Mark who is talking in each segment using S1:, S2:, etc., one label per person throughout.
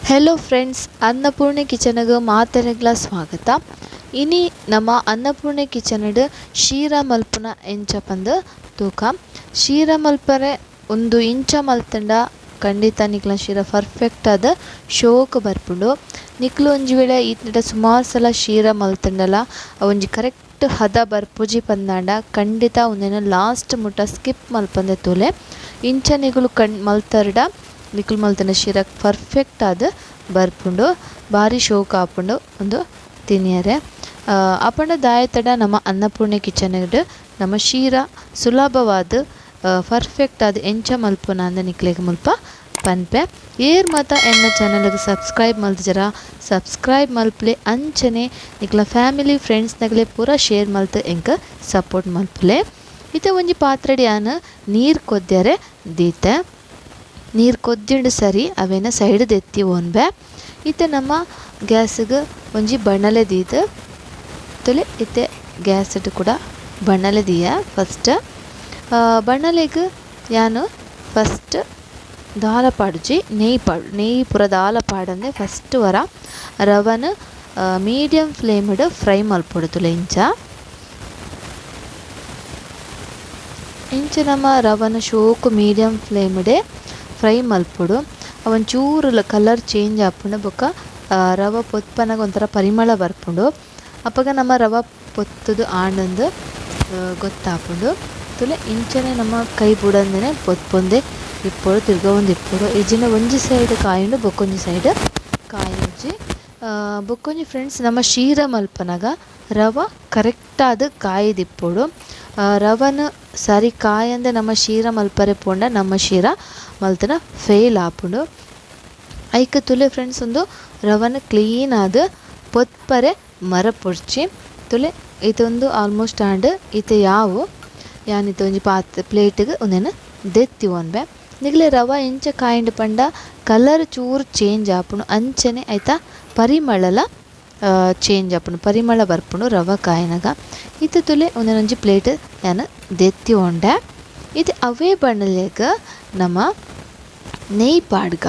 S1: Hello friends, Annapurni ಕಿಚನ್ಗೆ ಮಾತೆರೆಗ್ಲ ಸ್ವಾಗತ. ಇನಿ ನಮ್ಮ ಅನ್ನಪೂರ್ಣೆ ಕಿಚನ್ ಶೀರಾ ಮಲ್ಪುನ ಎಂಚ ಪಂದ್ ತೂಕ. ಶೀರಾ ಮಲ್ಪರೆ ಒಂದು ಇಂಚ ಮಲ್ತಂಡ ಖಂಡಿತ ನಿಕ್ಲ ಶೀರಾ ಪರ್ಫೆಕ್ಟ್ ಆದ ಶೋಕ್ ಬರ್ಪುಂಡು. ನಿಕ್ಲು ಒಂಜಿ ವೇಳೆ ಈತ್ನೆಟ ಸುಮಾರು ಸಲ ಶೀರಾ ಮಲ್ತಂಡಲ ಒಂಜಿ ಕರೆಕ್ಟ್ ಹದ ಬರ್ಪುಜಿ ಪಂದಾಂಡ ಖಂಡಿತ ಉಂದೆನ್ ಲಾಸ್ಟ್ ಮುಟ್ಟ ಸ್ಕಿಪ್ ಮಲ್ಪಂದೆ ತೂಲೆ. ಇಂಚ ನಿಗುಲು ಕಣ್ ಮಲ್ತರ್ಡ ನಿಕುಲು ಮಲ್ತನ ಶೀರಾ ಪರ್ಫೆಕ್ಟ್ ಆದ ಬರ್ಪುಂಡು, ಬಾರಿ ಶೋಕ್ ಆಪುಂಡು ಉಂದು ತಿನಿಯರೆ. ಅಪಂಡ ದಾಯೆತಡ ನಮ್ಮ ಅನ್ನಪೂರ್ಣೆ ಕಿಚನ್ ನಮ್ಮ ಶೀರಾ ಸುಲಭವಾದ ಪರ್ಫೆಕ್ಟ್ ಆದ ಎಂಚ ಮಲ್ಪುನ ಅಂದ ನಿಕ್ಲೆಗ್ ಮುಲ್ಪ ಪನ್ಪೆ. ಏರ್ ಮಾತ ಎನ್ನ ಚಾನಲ್ಗೆ ಸಬ್ಸ್ಕ್ರೈಬ್ ಮಲ್ತಿಜರ ಸಬ್ಸ್ಕ್ರೈಬ್ ಮಲ್ಪಲೆ, ಅಂಚನೆ ನಿಕ್ಲ ಫ್ಯಾಮಿಲಿ ಫ್ರೆಂಡ್ಸ್ ನಗಲೆ ಪೂರ ಶೇರ್ ಮಲ್ತು ಎಂಕ್ ಸಪೋರ್ಟ್ ಮಲ್ಪಲೆ. ಇತ್ತೆ ಒಂಜಿ ಪಾತ್ರೆಡ್ ಯಾನ್ ನೀರು ಕೊದ್ಯರೆ ದೀತೆ. ನೀರು ಕೊದ್ದಿಂಡು ಸರಿ ಅವೇನ ಸೈಡ್ ದೆತ್ತಿ ಓನ್ಬೆ. ಇತ್ತೆ ನಮ್ಮ ಗ್ಯಾಸ್ಗೆ ಒಂಜಿ ಬಣ್ಣಲೆ ದೀದು ತುಲೆ. ಇತ್ತೆ ಗ್ಯಾಸ್ಡ್ ಕೂಡ ಬಣ್ಣಲೆ ದೀಯ. ಫಸ್ಟ್ ಬಣ್ಣಲೆಗ್ ಯಾನು ಫಸ್ಟ್ ದಾಲ ಪಾಡುಜಿ, ನೆಯ್ಯಿ ಪಾಡು. ನೆಯ್ಯಿ ಪೂರ ದಾಲ ಪಾಡಂದೆ ಫಸ್ಟ್ ವರ ರವನ್ ಮೀಡಿಯಂ ಫ್ಲೇಮ್ಡ್ ಫ್ರೈ ಮಲ್ಪೊಡು ತುಲೆ. ಇಂಚ ಇಂಚ ನಮ್ಮ ರವನ ಶೋಕು ಮೀಡಿಯಂ ಫ್ಲೇಮ್ಡೆ ಫ್ರೈ ಮಲ್ಪೊಡು. ಅವನ್ ಚೂರು ಕಲರ್ ಚೇಂಜ್ ಆಪುಂಡು ಬೊಕ್ಕ ರವ ಪೊತ್ಪನಗ ಒಂಥರ ಪರಿಮಳ ಬರ್ಪುಂಡು. ಅಪಗ ನಮ್ಮ ರವ ಪೊತ್ತುದು ಆಂಡಂದು ಗೊತ್ತಾಪುಂಡು. ತುಲೆ ಇಂಚನೆ ನಮ್ಮ ಕೈ ಬುಡಂದನೆ ಪೊತ್ಪೊಂದೆ ಇಪ್ಪೊಡು, ತಿರ್ಗವೊಂದು ಇಪ್ಪೊಡು. ಇಜ್ಜಿಂಡ ಒಂಜಿ ಸೈಡ್ ಕಾಯುಂಡು ಬೊಕ್ಕೊಂಜಿ ಸೈಡ್ ಕಾಯುಜಿ. ಬೊಕ್ಕೊಂಜಿ ಫ್ರೆಂಡ್ಸ್, ನಮ್ಮ ಶೀರಾ ಮಲ್ಪನಗ ರವ ಕರೆಕ್ಟಾದ್ ಕಾಯ್ದಿಪ್ಪೊಡು. ರವನ್ ಸರಿ ಕಾಯಂದೆ ನಮ್ಮ ಶೀರಾ ಮಲ್ಪರೆ ಪೋಂಡ ನಮ್ಮ ಶೀರಾ ಮಲ್ತನ ಫೇಲ್ ಆಪುಂಡು. ಐಕ್ ತುಲೆ ಫ್ರೆಂಡ್ಸ್ ಒಂದು ರವನ್ ಕ್ಲೀನ್ ಆದ್ ಪೊತ್ಪರೆ ಮರಪೊಡ್ಚಿ. ತುಲೆ ಇದೊಂದು ಆಲ್ಮೋಸ್ಟ್ ಆಂಡ್. ಇತ್ತೆ ಯಾವು ಯಾನ್ ಇತ್ತೆ ಒಂಜಿ ಪಾತ್ರೆ ಪ್ಲೇಟ್ಗ್ ಉಂದೆನ್ ದೆತ್ತಿ ಓನ್ಬೆ. ನಿಗಲೆ ರವ ಎಂಚ ಕಾಯಿಂಡ್ ಪಂಡ ಕಲರ್ ಚೂರು ಚೇಂಜ್ ಆಪುಂಡು, ಅಂಚನೆ ಐತ ಪರಿಮಳಲ ಚೇಂಜ್ ಆಪುಂಡು, ಪರಿಮಳ ಬರ್ಪುಂಡು ರವ ಕಾಯಿನಗ. ಇತ್ತೆ ತುಲೆ ಉಂದೆನೊಂಜಿ ಪ್ಲೇಟ್ ಯಾನ್ ದೆತ್ತಿ ಓಂಡೆ. ಇತ್ತೆ ಅವೇ ಬಣ್ಣಲೆಗ್ ನಮ್ಮ ನೆಯ್ ಪಾಡ್ಗ.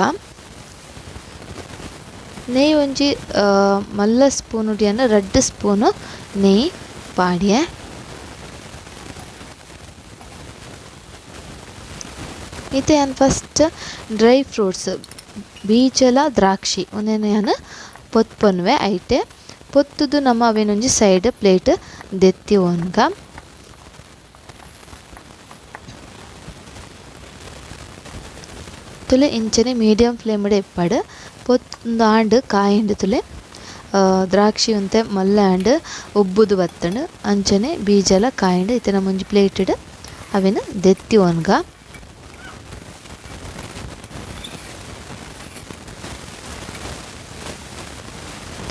S1: ನೆಯ್ ಒಂಜಿ ಮಲ್ಲ ಸ್ಪೂನ್ ಉಡಿಯನ ರಡ್ಡ್ ಸ್ಪೂನು ನೆಯ್ ಪಾಡ್ಯೆ. ಇತ್ತೆ ಯಾನ್ first dry fruits ಬೀಜಲ ದ್ರಾಕ್ಷಿ ಉಂದೆನ್ ಯಾನ್ ಪೊತ್ಪೊನ್ವೆ. ಐಟೆ ಪೊತ್ತುದು ನಮ್ಮ ಅವೇನೊಂಜಿ ಸೈಡ್ ಪ್ಲೇಟ್ ದೆತ್ತಿ ಓನ್ಗ. ತುಲೆ ಇಂಚನೆ ಮೀಡಿಯಂ ಫ್ಲೇಮ್ಡ್ ಇಪ್ಪಡ್ ಪೊತ್ತುಂದು ಆಂಡ್ ಕಾಯಿಂಡ್ ತುಲೆ ದ್ರಾಕ್ಷಿ ಒಂತೆ ಮಲ್ಲ ಆಂಡ್ ಉಬ್ಬುದು ಬತ್ತಂಡ್ ಅಂಚನೆ ಬೀಜಲ ಕಾಯಿಂಡ್. ಇತ್ತೆ ನಮ್ಮ ಒಂಜಿ ಪ್ಲೇಟೆಡ್ ಅವೇನು ದೆತ್ತಿ ಓನ್ಗ.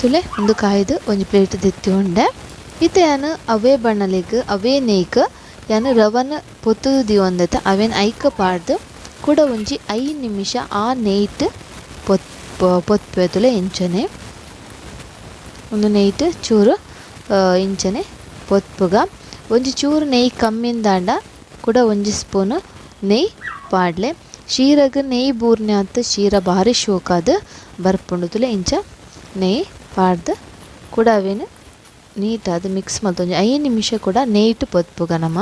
S1: ತುಲೆ ಒಂದು ಕಾಯ್ದು ಒಂಜಿ ಪ್ಲೇಟ್ ದೆತ್ತಿ ಉಂಡೆ. ಇತ್ತೆ ಯಾನ್ ಅವೇ ಬಣ್ಣಲೆಗ್ ಅವೇ ನೇಯ್ಕ್ ಯಾನ್ ರವನ್ ಪೊತ್ತುದು ದೀವೊಂದೆತ ಅವೇನ್ ಐಕ ಪಾಡ್ದು ಕೂಡ ಒಂಜಿ 5 ನಿಮಿಷ ಆ ನೇಯ್ಟ್ ಪೊತ್ಪೆ ತುಲೆ. ಇಂಚನೆ ಒಂದು ನೇಯ್ಟ್ ಚೂರು ಇಂಚನೆ ಪೊತ್ಪುಗ. ಒಂಜಿ ಚೂರು ನೆಯ್ ಕಮ್ಮಿಂದಾಂಡ ಕೂಡ ಒಂಜಿ ಸ್ಪೂನು ನೆಯ್ ಪಾಡ್ಲೆ. ಶೀರಗ್ ನೆಯ್ ಬೂರ್ನೆ ಆತ್ ಶೀರ ಬಾರಿ ಶೋಕಾದ್ ಬರ್ಪುಂಡು. ತುಲೆ ಇಂಚ ನೆಯ್ ಪಾಡ್ದು ಕೂಡ ಅವೇನು ನೀಟಾದ್ ಮಿಕ್ಸ್ ಮಲ್ತ್ ಒಂಜಿ 5 ನಿಮಿಷ ಕೂಡ ನೇಯ್ಟ್ ಪೊತ್ಪುಗ. ನಮ್ಮ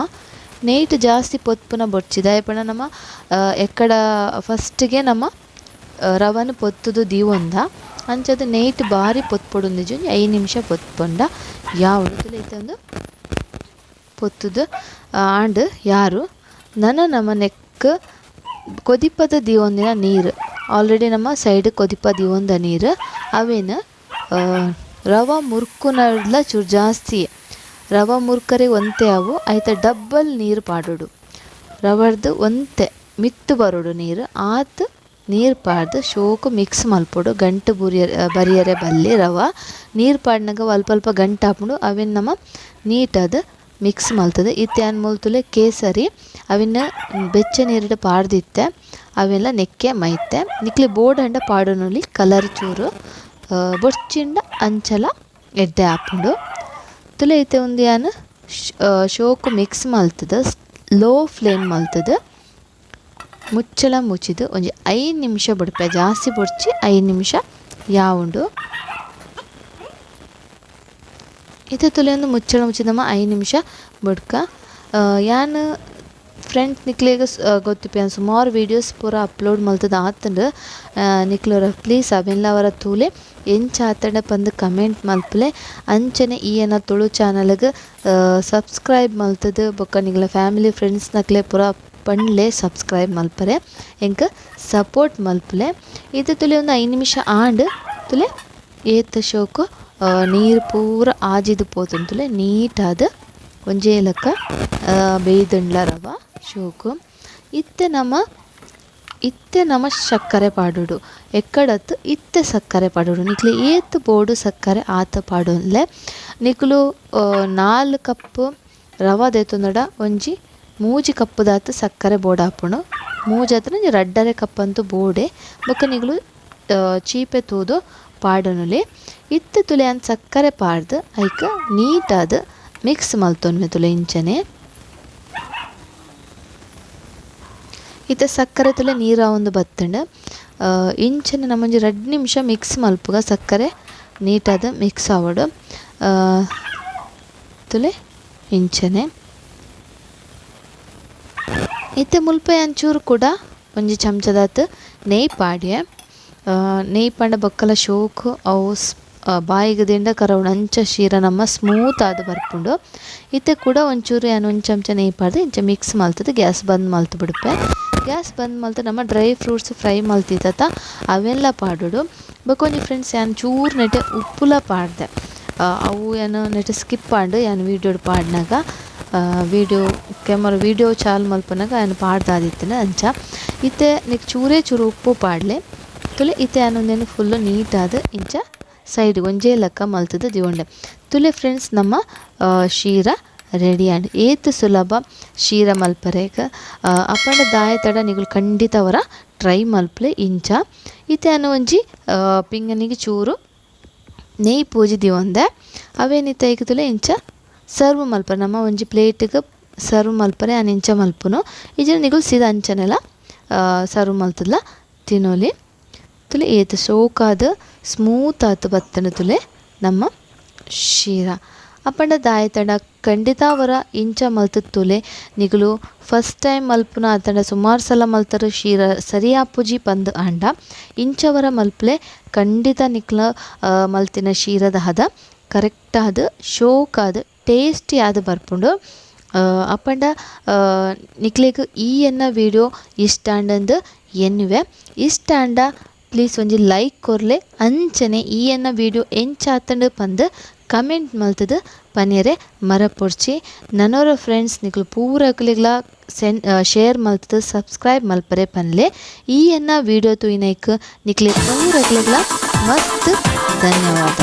S1: ನೇಯ್ಟ್ ಜಾಸ್ತಿ ಪೊತ್ಪುನ ಬೊಡ್ಚಿ, ದಾಯೆ ಪಂಡ ನಮ್ಮ ಎಕ್ಕಡ ಫಸ್ಟ್ಗೆ ನಮ್ಮ ರವನ್ ಪೊತ್ತುದು ದೀವೊಂದ ಅಂಚದ ನೇಯ್ಟ್ ಬಾರಿ ಪೊತ್ಪೊಡುಂದಿಜ್ಜಿ. ಒಂಜಿ 5 ನಿಮಿಷ ಪೊತ್ಪೊಂಡ ಯಾವೊಡು. ತುಲೆ ಇತ್ತೆ ಒಂದು ಪೊತ್ತುದು ಆಂಡ್ ಯಾರು ನನ ನಮ್ಮ ನೆಕ್ ಕೊದಿಪದ ದೀವೊಂದಿನ ನೀರು ಆಲ್ರೆಡಿ ನಮ್ಮ ಸೈಡ್ ಕೊದಿಪ ದೀವೊಂದ ನೀರು ಅವೇನು ರವ ಮುರ್ಕುನಡ್ಲ ಚೂರು ಜಾಸ್ತಿ ರವ ಮುರ್ಕರೆ ಒಂತೆ ಅವು ಐತ ಡಬ್ಬಲ್ ನೀರು ಪಾಡೋಡು. ರವರ್ದು ಒಂತೆ ಮಿತ್ತು ಬರೋಡು ನೀರು, ಆತ್ ನೀರು ಪಾಡ್ದು ಶೋಕು ಮಿಕ್ಸ್ ಮಲ್ಪೊಡು. ಗಂಟು ಬರಿಯರೆ ಬಲ್ಲಿ ರವ ನೀರು ಪಾಡ್ನಗ ಅಲ್ಪ ಅಲ್ಪ ಗಂಟು ಆಪುಂಡು. ಅವೇನು ನಮ್ಮ ನೀಟಾದ್ ಮಿಕ್ಸ್ ಮಲ್ತದೆ. ಇತ್ತೆ ಯಾನ್ ಮೂಲ್ತುಲೆ ಕೇಸರಿ ಅವಿನ ಬೆಚ್ಚ ನೀರಿಡ್ ಪಾಡ್ದಿತ್ತೆ ಅವೆಲ್ಲ ನೆಕ್ಕೆ ಮೈತೆ. ನಿಕ್ಲೆ ಬೋಡಂಡ ಪಾಡೊನೊಲಿ ಕಲರ್ ಚೂರು ಬೊಡ್ಚಿಂಡ ಅಂಚಲ ಎಡ್ಡೆ ಆಪುಂಡು. ತುಲೆ ಇತ್ತೆ ಉಂದು ಯಾನ್ ಶೋಕು ಮಿಕ್ಸ್ ಮಲ್ತದ ಲೋ ಫ್ಲೇಮ್ ಮಲ್ತದ ಮುಚ್ಚಳ ಮುಚ್ಚಿದು ಒಂಜಿ 5 ನಿಮಿಷ ಬುಡ್ಪೆ, ಜಾಸ್ತಿ ಬೊಡ್ಚಿ 5 ನಿಮಿಷ ಯಾವುಂಡು. ಇತ್ತೆ ತುಲೆ ಒಂದು ಮುಚ್ಚಳ ಮುಚ್ಚಿದಮ್ಮ 5 ನಿಮಿಷ ಬುಡ್ಕ. ಯಾನ್ ಫ್ರೆಂಡ್ಸ್ ನಿಕ್ಲೆಗ್ ಗೊತ್ತಿಪ್ಪೆ ಸುಮಾರು ವೀಡಿಯೋಸ್ ಪೂರ ಅಪ್ಲೋಡ್ ಮಲ್ತದ ಆತಂಡ್. ನಿಕ್ಲೋರ ಪ್ಲೀಸ್ ಅವೆನ್ಲ ಅವರ ತೂಲೆ ಎಂಚ ಆತಂಡ ಪಂದ್ ಕಮೆಂಟ್ ಮಲ್ಪುಲೆ. ಅಂಚನೆ ಈ ಎನ್ನ ತುಳು ಚಾನಲ್ಗ್ ಸಬ್ಸ್ಕ್ರೈಬ್ ಮಲ್ತದ ಬೊಕ್ಕ ನಿಕ್ಲ ಫ್ಯಾಮಿಲಿ ಫ್ರೆಂಡ್ಸ್ ನಕ್ಲೆ ಪೂರ ಪಂಡ್ಲೆ ಸಬ್ಸ್ಕ್ರೈಬ್ ಮಲ್ಪರೆ ಎಂಕ್ ಸಪೋರ್ಟ್ ಮಲ್ಪುಲೆ. ಇತ್ತೆ ತುಲೆ ಒಂದು 5 ನಿಮಿಷ ಆಂಡ್. ತುಲೆ ಏತ್ ಶೋಕು ನೀರು ಪೂರ ಆಜಿದ್ ಪೋತುಂಡು. ತುಲೆ ನೀಟಾದ್ ಒಂಜೇ ಲೆಕ್ಕ ಬೇಯ್ದುಂಡ್ಲ ರವ ಶೋಕು. ಇತ್ತೆ ನಮ ಸಕ್ಕರೆ ಪಾಡೋಡು. ಎಕ್ಕಡತ್ತು ಇತ್ತೆ ಸಕ್ಕರೆ ಪಾಡೋಡು. ನಿಕ್ಲೆ ಏತ್ ಬೋಡು ಸಕ್ಕರೆ ಆತ ಪಾಡೋನ್ಲೆ. ನಿಕ್ಲು 4 ಕಪ್ ರವ ದೆತೊಂದಡ ಒಂಜಿ 3 ಕಪ್ಪುದಾತ್ ಸಕ್ಕರೆ ಬೋಡಾಪುಂಡು. ಮೂಜಾತ್ನ ಒಂಜಿ 2.5 ಕಪ್ ಅಂತೂ ಬೋಡೆ. ಬೊಕ್ಕ ನಿಕ್ಲು ಚೀಪೆ ತೂದು ಪಾಡೊನುಲೆ. ಇತ್ತೆ ತುಲೆ ಅನ್ ಸಕ್ಕರೆ ಪಾಡ್ದು ಐಕ್ ನೀಟಾದ್ ಮಿಕ್ಸ್ ಮಲ್ತೊನ್ವೆ ತುಲೆ ಇಂಚನೆ. ಇತ್ತೆ ಸಕ್ಕರೆ ತುಲೆ ನೀರಾವೊಂದು ಬತ್ತಂಡು. ಇಂಚನೆ ನಮ್ಮೊಂಜಿ 2 ನಿಮಿಷ ಮಿಕ್ಸ್ ಮಲ್ಪುಗ ಸಕ್ಕರೆ ನೀಟಾದ್ ಮಿಕ್ಸ್ ಆವೊಡು. ತುಲೆ ಇಂಚನೆ. ಇತ್ತೆ ಮುಲ್ಪ ಅಂಚೂರು ಕೂಡ ಒಂಜಿ ಚಮಚದಾತ್ ನೆಯ್ ಪಾಡ್ಯೆ. ನೆಯ್ ಪಂಡ ಬೊಕ್ಕಲ ಶೋಕು ಅವು ಬಾಯಿಗೆ ದಿಂಡ ಕರವುಡು ಅಂಚ ಶೀರ ನಮ್ಮ ಸ್ಮೂತ್ ಆದ್ ಬರ್ಪುಂಡು. ಇತ್ತೆ ಕೂಡ ಒಂಚೂರು ಯಾನ್ ಒಂಜಿ ಚಮಚ ನೆಯ್ ಪಾಡ್ದು ಇಂಚ ಮಿಕ್ಸ್ ಮಲ್ತದು ಗ್ಯಾಸ್ ಬಂದ್ ಮಲ್ತು ಬಿಡ್ಪೆ. ಗ್ಯಾಸ್ ಬಂದ್ ಮಲ್ತು ನಮ್ಮ dry fruits fry ಮಲ್ತಿತ್ತ ಅವೆಲ್ಲ ಪಾಡೋಡು. ಬೊಕ್ಕ ಒಂಜಿ ಫ್ರೆಂಡ್ಸ್ ಯಾನ್ ಚೂರು ನೆಟೆ ಉಪ್ಪುಲ ಪಾಡ್ದೆ. ಅವು ಯಾನ್ ನೆಟೆ ಸ್ಕಿಪ್ ಆಂಡ್ ಯಾನ್ ವೀಡಿಯೋಡ್ ಪಾಡ್ನಾಗ. Video camera video ಚಾಲು ಮಲ್ಪನಾಗ ಯಾನ್ ಪಾಡ್ದಾದಿತ್ತಿನ ಅಂಚ. ಇತ್ತೆ ನೆಕ್ ಚೂರೇ ಚೂರು ಉಪ್ಪು ಪಾಡ್ಲೆ. ತುಲೆ ಇತ್ತೆ ಯಾನ್ ಒಂದೇನು ಫುಲ್ಲು ನೀಟಾದ್ ಇಂಚ ಸೈಡ್ ಒಂಜೇ ಲೆಕ್ಕ ಮಲ್ತದ ದಿವೊಂಡೆ. ತುಲೆ ಫ್ರೆಂಡ್ಸ್ ನಮ್ಮ ಶೀರ ರೆಡಿ ಆಂಡ್. ಏತ್ ಸುಲಭ ಶೀರ ಮಲ್ಪರೆಗ್. ಅಪಂಡ ದಾಯ ತಡ ನಿಗುಲು ಖಂಡಿತ ಅವರ ಟ್ರೈ ಮಲ್ಪಲೆ ಇಂಚ. ಇತ್ತೆ ಯಾನ್ ಒಂಜಿ ಪಿಂಗನಿಗೆ ಚೂರು ನೆಯ್ ಪೂಜಿ ದಿವೊಂದೆ. ಅವೇನಿತ್ತ ಐಕ್ ತುಲೆ ಇಂಚ ಸರ್ವ್ ಮಲ್ಪರೆ. ನಮ್ಮ ಒಂಜಿ ಪ್ಲೇಟ್ಗ್ ಸರ್ವ್ ಮಲ್ಪರೆ ಯಾನ್ ಇಂಚ ಮಲ್ಪುನು. ಇಜ್ಜಿಂಡ ನಿಗುಲು ಸೀದಾ ಅಂಚನೆಲ ಸರ್ವ್ ಮಲ್ತದ್ಲ ತಿನೊಲಿ. ತುಲೆ ಏತ್ ಶೋಕಾದ್ ಸ್ಮೂತ್ ಆತ್ ಬತ್ತನ ತುಲೆ ನಮ್ಮ ಶೀರ. ಅಪಂಡ ದಾಯ ತಡ ಖಂಡಿತ ಅವರ ಇಂಚ ಮಲ್ತದ ತುಲೆ. ನಿಗುಲು ಫಸ್ಟ್ ಟೈಮ್ ಮಲ್ಪುನ ಆತಂಡ ಸುಮಾರು ಸಲ ಮಲ್ತರು ಶೀರ ಸರಿಯಾಪುಜಿ ಪಂದ್ ಆಂಡ ಇಂಚವರ ಮಲ್ಪಲೆ ಖಂಡಿತ ನಿಕ್ಲ ಮಲ್ತಿನ ಶೀರದ ಹದ ಕರೆಕ್ಟ್ ಆದ್ ಶೋಕಾದ್ ಟೇಸ್ಟಿ ಆದ್ ಬರ್ಪುಂಡು. ಅಪಂಡ ನಿಕ್ಲೆಗ್ ಈ ಎನ್ನ ವೀಡಿಯೋ ಇಷ್ಟ ಆಂಡಂದು ಎನ್ನುವೆ. ಇಷ್ಟ ಆಂಡ ಪ್ಲೀಸ್ ಒಂಜಿ ಲೈಕ್ ಕೊರ್ಲೆ. ಅಂಚನೆ ಈ ಎನ್ನ ವೀಡಿಯೋ ಎಂಚಾತಂಡು ಪಂದ್ ಕಮೆಂಟ್ ಮಲ್ತದ ಪನೇರೆ ಮರಪೊಡ್ಚಿ. ನನೋರ ಫ್ರೆಂಡ್ಸ್ ನಿಕ್ಲು ಪೂರಕ್ಲೆಗ್ಲ ಶೇರ್ ಮಲ್ತದ ಸಬ್ಸ್ಕ್ರೈಬ್ ಮಲ್ಪರೆ ಪನ್ಲೆ. ಈ ಎನ್ನ ವೀಡಿಯೋ ತೂಯಿನೈಕ್ ನಿಕ್ಲೆ ಪೂರಕ್ಲೆಗ್ಲ ಮಸ್ತ್ ಧನ್ಯವಾದ.